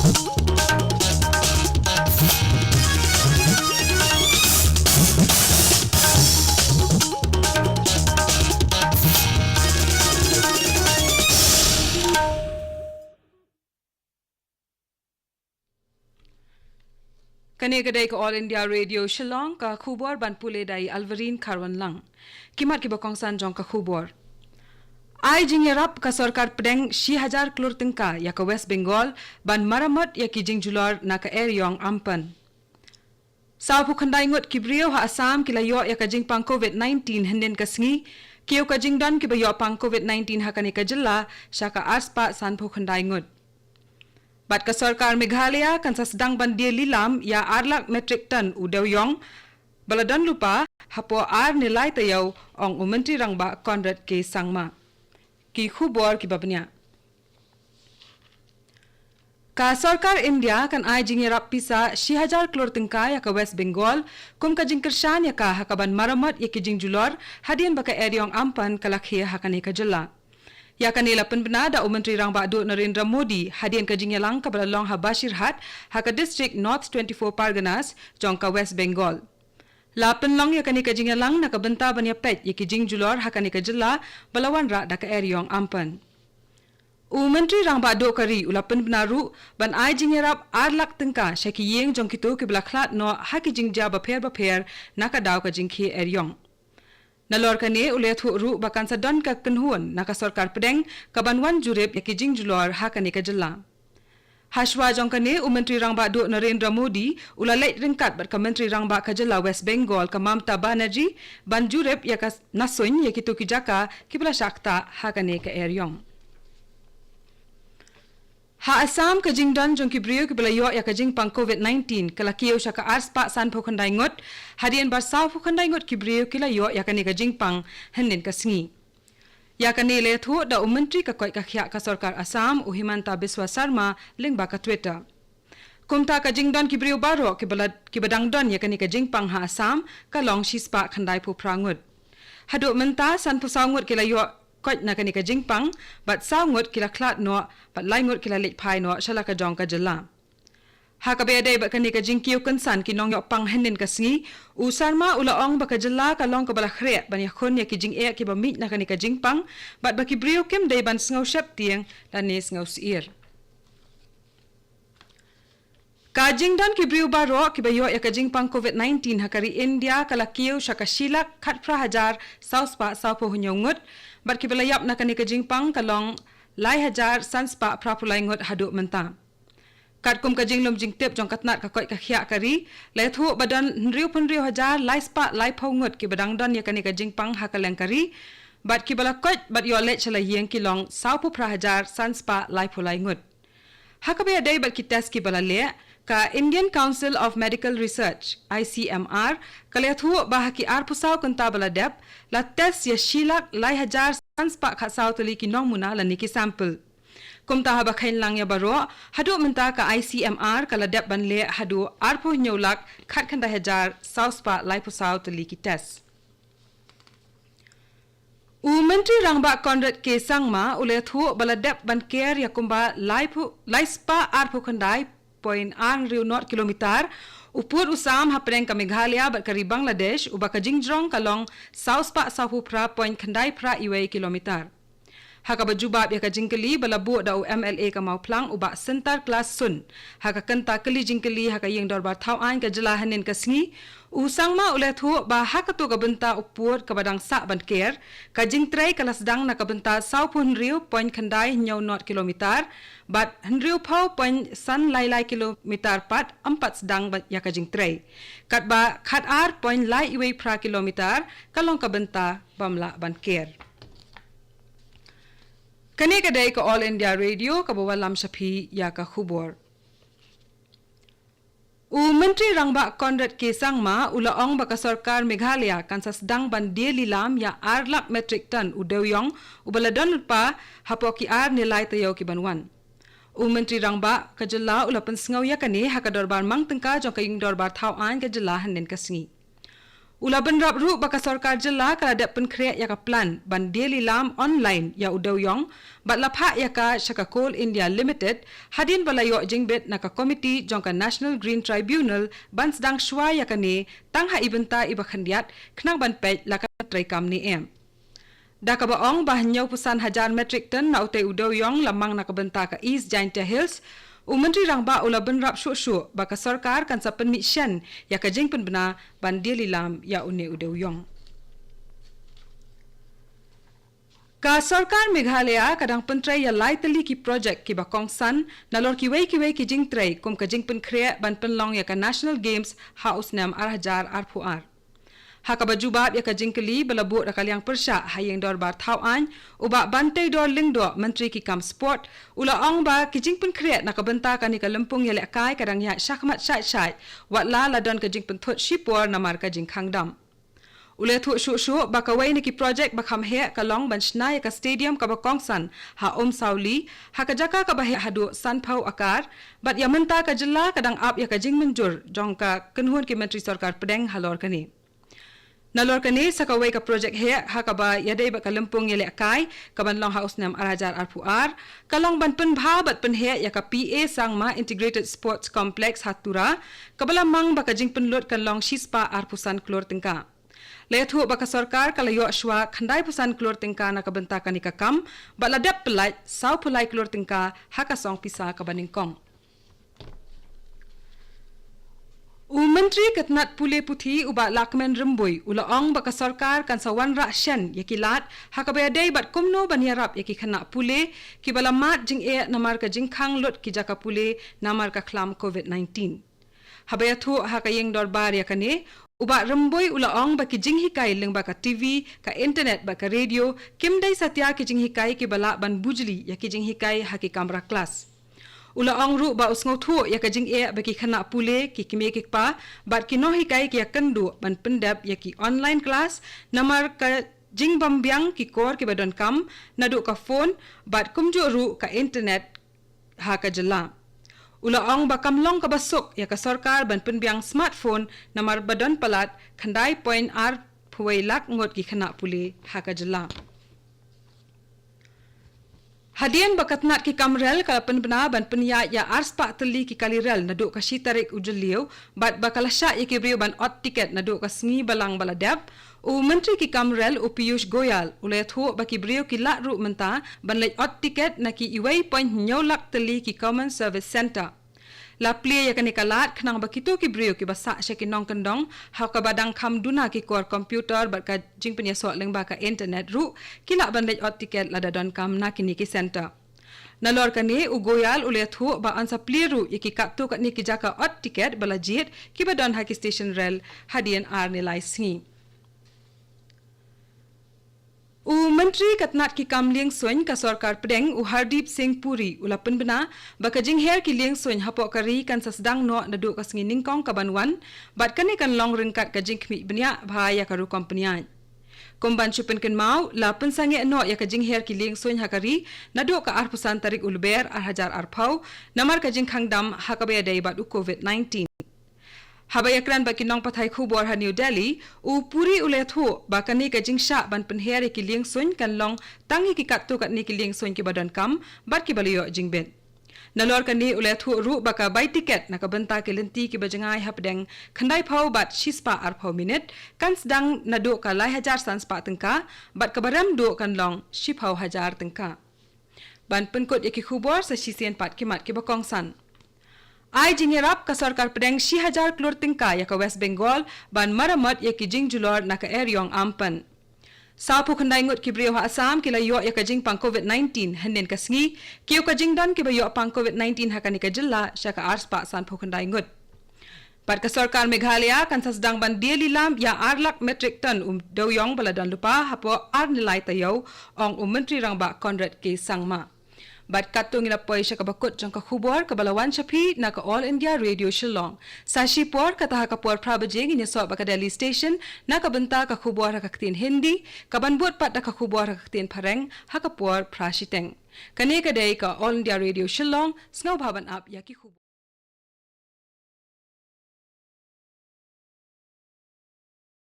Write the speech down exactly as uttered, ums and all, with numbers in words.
Kane ka dei ka All India Radio Shillong, ka khubor ban pule da i Alvarin Kharwanlang. Ki mat kiba kongsan jong ka khubor. Ai jingïarap ka sorkar pdeng shi hajar klur tyngka ïa ka West Bengal ban maramot ïa ki jingjulor na ka eriong Ampan. Sawphew khyndai ngut ki briew ha Assam ki la ïoh ïa ka jingpang covid nineteen hynnin ka sngi. Kiew ka jingdon kiba ïoh pang covid nineteen ha kane ka jylla sha ka arspah sanphew khyndai ngut. Bad ka sorkar Meghalaya kan sa sdang ban die lilam ïa ar lak metrik ton u dewiong ba la don lypa hapoh ar ne lai taïew, ong u Myntri Rangbah Conrad K Sangma. Ki khubor kiba bniah. Ka sorkar India kan ai jingïarap pisa shi hajar klur tyngka ïa ka West Bengal kum ka jingkyrshan ïa ka ha kaban maramot ïa ki jingjulor hadien ba ka eriong Ampan ka la khie ha kane ka jylla. Ïa kane la pynbna da u Myntri Rangbah Duh Narendra Modi hadien ka jingïalang kaba la long ha Bashirhat, ha ka district North twenty-four Parganas jong ka West Bengal. La pynlong ïa kane ka jingïalang na ka bynta ban ïapeit ïa ki jingjulor ha kane ka jylla ba la wanrah da ka eriong Ampan. U Myntri Rangbah Duh ka ri u la pynbna ruh ban ai jingïarap ar lak tyngka sha ki ïing jong kito kiba la khlad noh ha ki jingjia bapher bapher na ka daw ka jingkhie eriong. Nalor kane u la ïathuh ruh ba kan sa don ka kynhun na ka sorkar pdeng kaban wan jurip ïa ki jingjulor ha kane ka jylla. Hashwa jong kane u Myntri Rangbah Duh Narendra Modi u la leit ryngkat bad ka Myntri Rangbah ka jylla West Bengal ka Mamta Banerjee ban jurip ïa ka nasuiñ ïa kito ki jaka kiba la shah ktah ha kane ka eriong. Ha Assam ka jingdon jong ki briew kiba la ïoh ïa ka jingpang covid nineteen ka la kiew sha ka arspah sanphew khyndai ngut, hadien ba sawphew khyndai ngut ki briew ki la ïoh ïa kane ka jingpang hynnin ka sngi. Ïa kane la ïathuh da u Myntri ka koit ka khiah ka sorkar Assam u Himanta Biswa Sarma lyngba ka Twitter. Kumta ka jingdon ki briew baroh kiba la, kiba dang don ïa kane ka jingpang ha Assam ka long shispah khyndaiphew phra ngut. Haduh mynta sanphew saw ngut ki la ïoh koit na kane ka jingpang, bad saw ngut ki la khlad noh, bad lai ngut ki la leit phai noh sha la ka jong ka jylla. Ha kaba ïadei bad kane ka jingkiew kynsan ki nongïoh pang hynnin ka sngi, u Sarma u la ong ba ka jylla ka long kaba la khreh ban ïakhun ïa ki jingeh kiba mih na kane ka jingpang, bad ba ki briew kim dei ban sngew sheptieng lane sngew sheptieng. Ka jingdon ki briew baroh kiba ïoh ïa ka jingpang covid nineteen ha ka ri India ka la kiew sha ka shi lak khatphra hajar saw spah sawphew hynñiew ngut, bad kiba la ïap na kane ka jingpang ka long lai hajar san spah phraphew lai ngut haduh mynta. Katkum ka jinglum jingtip jong ka tnat ka koit ka khiah ka ri, la ïathuh ba don hynriewphew hynriew hajar lai spah laiphew ngut kiba dang don ïa kane ka jingpang ha kylleng ka ri, bad kiba la koit bad ïoh leit sha la ïing ki long sawphew phra hajar san spah laiphew lai ngut. Ha kaba ïadei bad ki test kiba la leh, ka Indian Council of Medical Research, I C M R, ka la ïathuh ba ha ki arphew saw kynta ba la dep, la test ïa shi lak lai hajar san spah khatsaw tylli ki nongmuna lane ki sample. Kumta haba kheiñ lang ïa baroh, haduh mynta ka I C M R ka la dep ban leh haduh arphew hynñiew lak khatkhyndai hajar saw spah laiphew saw tylli ki test. U Myntri Rangbah Conrad K Sangma u la ïathuh ba la dep ban ker ïa kumba laiphew, lai spah arphew khyndai point ar hynriew not kilometer u pud u sam hapdeng ka Meghalaya bad ka ri Bangladesh, uba ka jingjrong ka long saw spah sawphew phra point khyndai phra iwei kilometer. Ha kaba jubab ïa ka jingkylli ba la buh da u M L A ka Mawphlang u Bah Syntar Klas Sunn ha ka kynta kylli jingkylli ha ka ïing dorbar thaw aiñ ka jylla hynnin ka sngi, u Sangma u la ïathuh ba ha kato ka bynta u pud kaba dang sah ban ker, ka jingtrei ka la sdang na ka bynta sawphew hynriew point khyndai hynñiew not kilometer, bad hynriewphew point san lai lai kilometer pat ym pat sdang ba ïa ka jingtrei. Katba khatar point lai iwei phra kilometer ka long ka bynta bym lah ban ker. Kane ka dei ka All India Radio kaba wallam sha phi ïa ka khubor. U Myntri Rangbah Conrad K Sangma u la ong ba ka sorkar Meghalaya kan sa sdang ban die lilam ïa ar lak metrik ton u dewiong uba la don lypa hapoh ki ar ne lai taïew ki ban wan. U Myntri Rangbah ka jylla u la pynsngew ïa kane ha ka dorbar mang tyngka jong ka ïing dorbar thaw aiñ ka jylla hynnin ka sngi. U la bynrap ruh ba ka sorkar jylla ka la dep pynkhreh ïa ka plan ban die lilam online ïa u dewiong bad la phah ïa ka sha ka Coal India Limited hadien ba la ïoh jingbit na ka komiti jong ka National Green Tribunal ban sdang shuwa ïa kane tang ha i bynta iba khyndiat khnang ban peit la ka treikam ne em. Da kaba ong ba hynñiew phew san hajar metric ton na utei u dewiong la mang na ka bynta ka East Jaintia Hills, u Myntri Rangbah u la bynrap shuh shuh ba ka sorkar kan sa pynmih shen ïa ka jingpynbna ban die lilam ïa une u dewiong. Ka sorkar Meghalaya ka dang pyntrei ïa lai tylli ki projek kiba kongsan nalor kiwei kiwei ki jingtrei kum ka jingpynkhreh ban pynlong ïa ka National Games ha u snem ar hajar arphew ar. Ha kaba jubab ïa ka jingkylli ba la buh da ka liang pyrshah ha ïing dorbar thaw aiñ, u Bah Banteidor Lyngdoh, Myntri ki kam sport, u la ong ba ki jingpynkhreh na ka bynta kane ka lympung ïalehkai ka dang ïaid shakhmat shait shait, wat la la don ka jingpynthut shipor namar ka jingkhang dam. U la ïathuh shuh shuh ba kawei na ki projek ba kham heh ka long ban shna ïa ka stadium kaba kongsan ha Umsawli, ha ka jaka kaba heh haduh sanphew akar, bad ïa mynta ka jylla ka dang ap ïa ka jingmynjur jong ka kynhun ki myntri sorkar pdeng halor kane. Nalor kane sa kawei ka projek heh ha kaba ïadei bad ka lympung ïalehkai kaban long ha u snem ar hajar arphew ar, ka long ban pynbha bad pynheh ïa ka P A Sangma Integrated Sports Complex ha Tura, kaba la mang ba ka jingpynlut kan long shispah arphew san klur tyngka. La ïathuh ba ka sorkar ka la ïoh shuwa khyndai phew san klur tyngka na ka bynta kane ka kam, bad la dep pyllait saw phew lai klur tyngka ha ka song pisa kaba nyngkong. U Myntri ka tnat pule puthi u Bah Lahkmen Rymbui u la ong ba ka sorkar kan sa wanrah shen ïa ki lad ha kaba ïadei bad kumno ban ïarap ïa ki khynnah pule kiba la mad jingeh namar ka jingkhang lut ki jaka pule namar ka khlam covid nineteen. Haba ïathuh ha ka ïing dorbar ïa kane, u Bah Rymbui u la ong ba ki jinghikai lyngba ka T V, ka internet bad ka radio kim dei satia ki jinghikai kiba lah ban bujli ïa ki jinghikai ha ki kamra klas. U la ong ruh ba u sngewthuh ïa ka jingeh ba ki khynnah pule, ki kmie ki kpa bad ki nonghikai ki ïakynduh ban pyndep ïa ki online class namar ka jingbymbiang ki kor kiba donkam naduh ka phone bad kumjuh ruh ka internet ha ka jylla. U la ong ba kam long kaba suk ïa ka sorkar ban pynbiang smartphone namar ba don palat khyndai point ar phew wei lak ngut ki khynnah pule ha ka jylla. Hadien ba ka tnat ki kam rel ka la pynbna ban pynïaid ïa arspah tylli ki kali rel naduh ka shi tarik u Jylliew, bad ba ka la shah ïa ki briew ban ot tiket naduh ka sngi Balang ba la dep, u Myntri ki kam rel u Piyush Goyal u la ïathuh ba ki briew ki lah ruh mynta ban leit ot tiket na ki iwei point hynñiew lak tylli ki Common Service Centre. La plie ïa kane ka lad khnang ba kito ki briew kiba sah sha ki nongkyndong ha kaba dang kham duna ki kor computer bad ka jingpynïasoh lyngba ka internet ruh ki lah ban leit ot tiket lada donkam na kine ki centre. Nalor kane u Goyal u la ïathuh ba yn sa plie ruh ïa ki katto katne ki jaka ot tiket ba la jied kiba don ha ki station rel hadien ar ne lai sngi. U Myntri ka tnat ki kam liengsuiñ ka sorkar pdeng u Hardeep Singh Puri u la pynbna ba ka jingher ki liengsuiñ hapoh ka ri kan sa sdang noh naduh ka sngi nyngkong kaban wan, bad kane kan long ryngkat ka jingkhmih bniah bha ïa ka rukom pynïaid. Kum ban shu pynkynmaw, la pynsangeh noh ïa ka jingher ki liengsuiñ ha ka ri naduh ka arphew san tarik u Lber ar hajar arphew namar ka jingkhang dam ha kaba ïadei bad u covid nineteen. Haba ïakren bad ki nongpathai khubor ha New Delhi, u Puri u la ïathuh ba kane ka jingshah ban pynher ïa ki liengsuiñ kan long tang ïa ki katto katne ki liengsuiñ kiba donkam bad kiba la ïoh jingbit. Nalor kane u la ïathuh ruh ba ka bai tiket na ka bynta ki lynti kiba jngai hapdeng khyndai phew bad shispah arphew minit kan sdang naduh ka lai hajar san spah tyngka, bad kaba rem duh kan long shiphew hajar tyngka. Ban pynkut ïa ki khubor sa shisien pat ki mat kiba kongsan. Ai jingïarap ka sorkar pdeng shi hajar klur tyngka ïa ka West Bengal ban maramot ïa ki jingjulor na ka eriong Amphan. Sawphew khyndai ngut ki briew ha Assam ki la ïoh ïa ka jingpang covid nineteen hynnin ka sngi, kiew ka jingdon kiba ïoh pang covid nineteen ha kane ka jylla sha ka arspah sanphew khyndai ngut. Bad ka sorkar Meghalaya kan sa sdang ban die lilam ïa ar lak metric ton u dewiong ba la don lypa hapoh ar ne lai taïew, ong u Myntri Rangbah Conrad K Sangma. Bad katto ngi la poi sha kaba kut jong ka khubor kaba la wan sha phi na ka All India Radio Shillong. Sa shipor kata ha ka por phra baje ngin ïasoh bad ka Delhi Station na ka bynta ka khubor ha ka ktien Hindi, kaban bud pat da ka khubor ha ka ktien Phareng ha ka por phra shiteng. Kane ka dei ka All India Radio Shillong, sngewbha ban ap ïa ki khubor.